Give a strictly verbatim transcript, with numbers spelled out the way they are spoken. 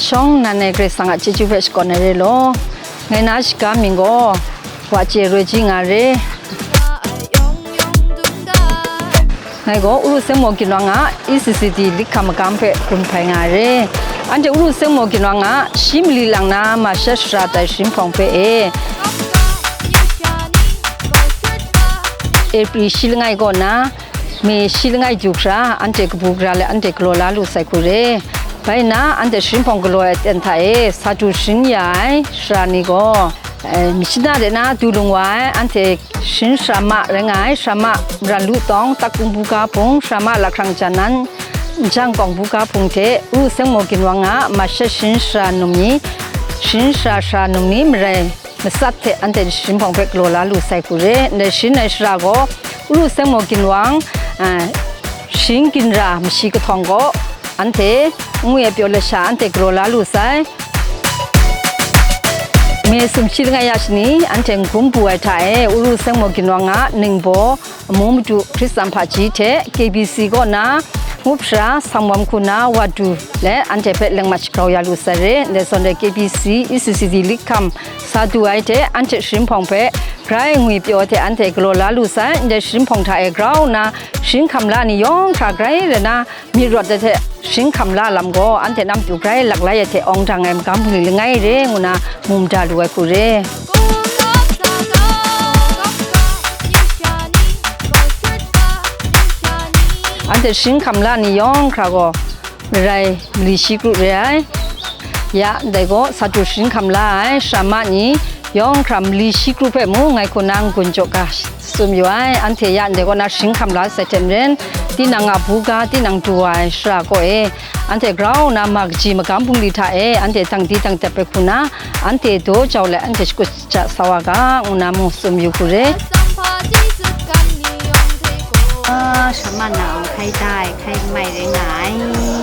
Shawng nan e Karai Kasang a chyeju hpe shakawn ai re law. Ngai na shiga mying gaw, Wa Chye Roi Ji nga re. Ngai gaw Uru Seng Maw Ginwang a E C C D Likham Magam hpe gun hpai nga ai re. Anhte Uru Seng Maw Ginwang a shi mali lang na masha shara tai sharin hpawng hpe e, April shi langai kaw na, May shi langai du hkra, anhte kabu gara let anhte galaw la lu sai hku re. Bai nna, anhte sharin hpawng galaw ai aten hta e, sa du sharin ya ai shara ni gaw, eh, myit shana de na du lung wa ai, anhte sharin shara ma rai nga ai, shara ma, mara lu tawng, tak kung buga hpung, shara ma lahkrang jan nan, njang kawng buga hpung hte, Uru Seng Maw Ginwang a masha sharin shara num ni, sharin shara shara num ni marai matsat hte anhte sharin hpawng hpe galaw la lu sai hku re. Ndai sharin ai shara gaw, Uru Seng Maw Ginwang, ah, sharin ginra mashi kahtawng gaw, anhte ngwi ai pyaw lasha anhte galaw la lu sai. May sumshi langai ya shani, anhte n-gun bu ai hta e, Uru Seng Maw Ginwang a ningbaw, amu madu Hkristan hpaji hte K B C kaw na, Ngup Sara, Sangwam hku na, Wadu, let anhte hpe lengmat shagrau ya lu sai re. Ndai zawn e K B C, E C C D Likham sa du ai hte anhte sharin hpawng hpe grai ngwi pyaw hte anhte galaw la lu sai. Ndai sharin hpawng hta e grau nna sharin hkam la ni yawng hkra grai re na, myit rawt ai hte sharin hkam la lam gaw, anhte na matu grai lak lai ai hte awng dang ai magam bungli langai re, ngu na mu mada lu ai hku re. Anhte sharin hkam la ni yawng hkra gaw, rai mali shi kru re ai. Ya, ndai gaw, sa du sharin hkam la ai, shara ma ni, yawng hkra mali shi kru hpe mung ngai hku na n-gun jaw ga tsun mayu ai. Anhte ya ndai kaw na sharin hkam la sai hte maren, tinang a buga, tinang du wa ai shara kaw e, anhte grau nna ma kaji magam bungli hta e, anhte dang di dang dep ai hku na, anhte daw jau let, anhte shakut shaja sa wa ga, ngu na mung tsun mayu hku re. Ah, shara ma na hkai da ai, hkai mai rai nga ai.